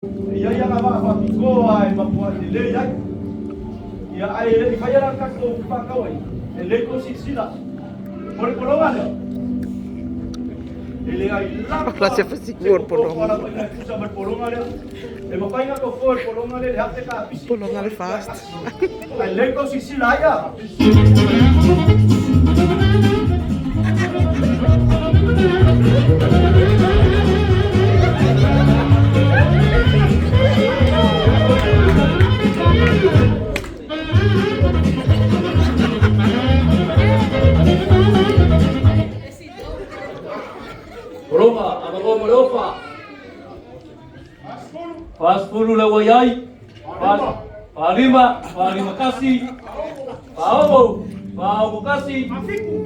Ia ia nga waa faapitoa e matuai lelei ai. Ia ae le i faia la tatou faatau ai, e lelei tou silasila. O le pologa lea, e leai lava La se se fasiku o le tofo pologa. alafaiga e tusa ma le pologa lea. E mafai ona tofo e le pologa lea le afe kapisi Pologa le fast. Ae lelei tou silasila ai a. Pologa, avango mo le ofa. 40 le ua iai. 45, 41, 46,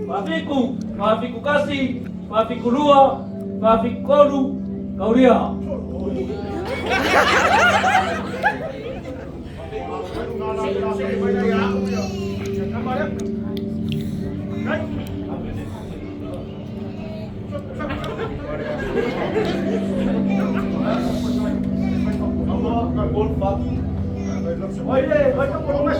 41, 47, 41, 42, 43, kaulia. Oi le, oi ka pologa.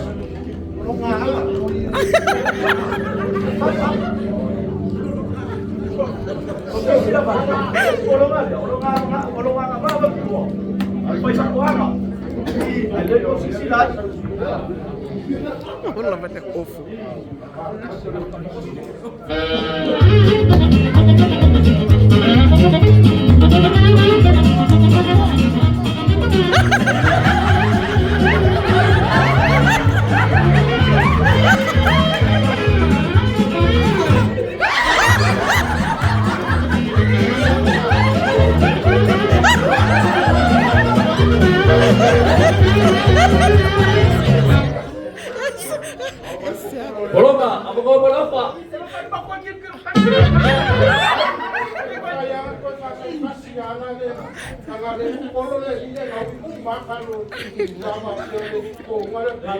O te sila ba? Pologa lea, pologa nga ba ba kuo. Ai fai sa kuanga. Ai le o silasila ai. O lava le ofu. Pologa, avango mo le ofa.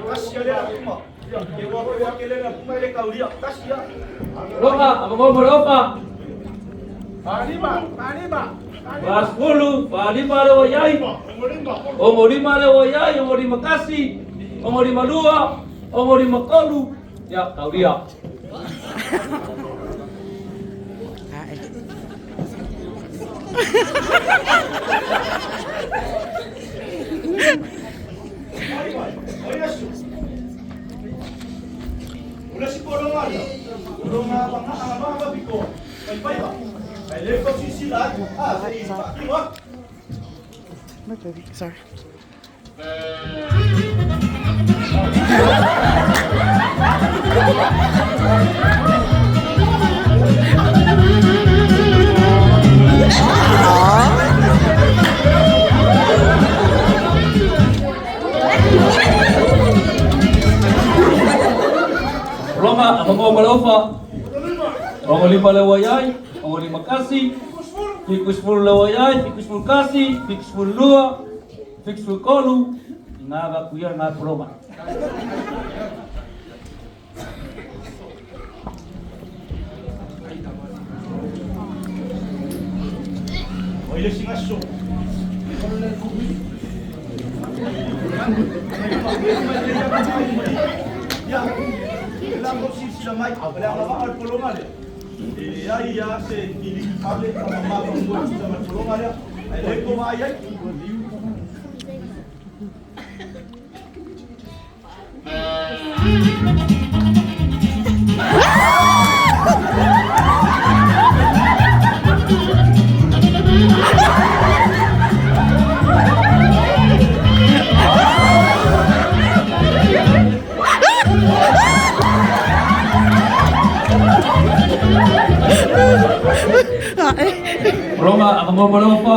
Kasi lea kuma. Ia, ke ua ua ke le kuma le kaulia. Kasi ia. Pologa, avango mo le ofa. 40, 45 le ua iai. 65 le ua iai, 61, 62, 63, ia, kaulia. Ae. Oi asu. O le si pologa lea. Pologa nga nga ba ba biko. Pai pai ba. Ai le ko silasila ai. Ah, se i faatino atu. My baby, sorry. Pologa, avango mo le ofa. 65 le ua iai, 61, 70 le ua iai, 71, 72, 73, i ngā vakuia ngā pologa. Oi le singaso. Ia, le la ko silasila mai, le ala waa le pologa lea. E leai ia se ili pale a mama ma ko tusa ma le pologa lea. Ai le ko mai ai. Ae. Pologa, avango mo le ofa.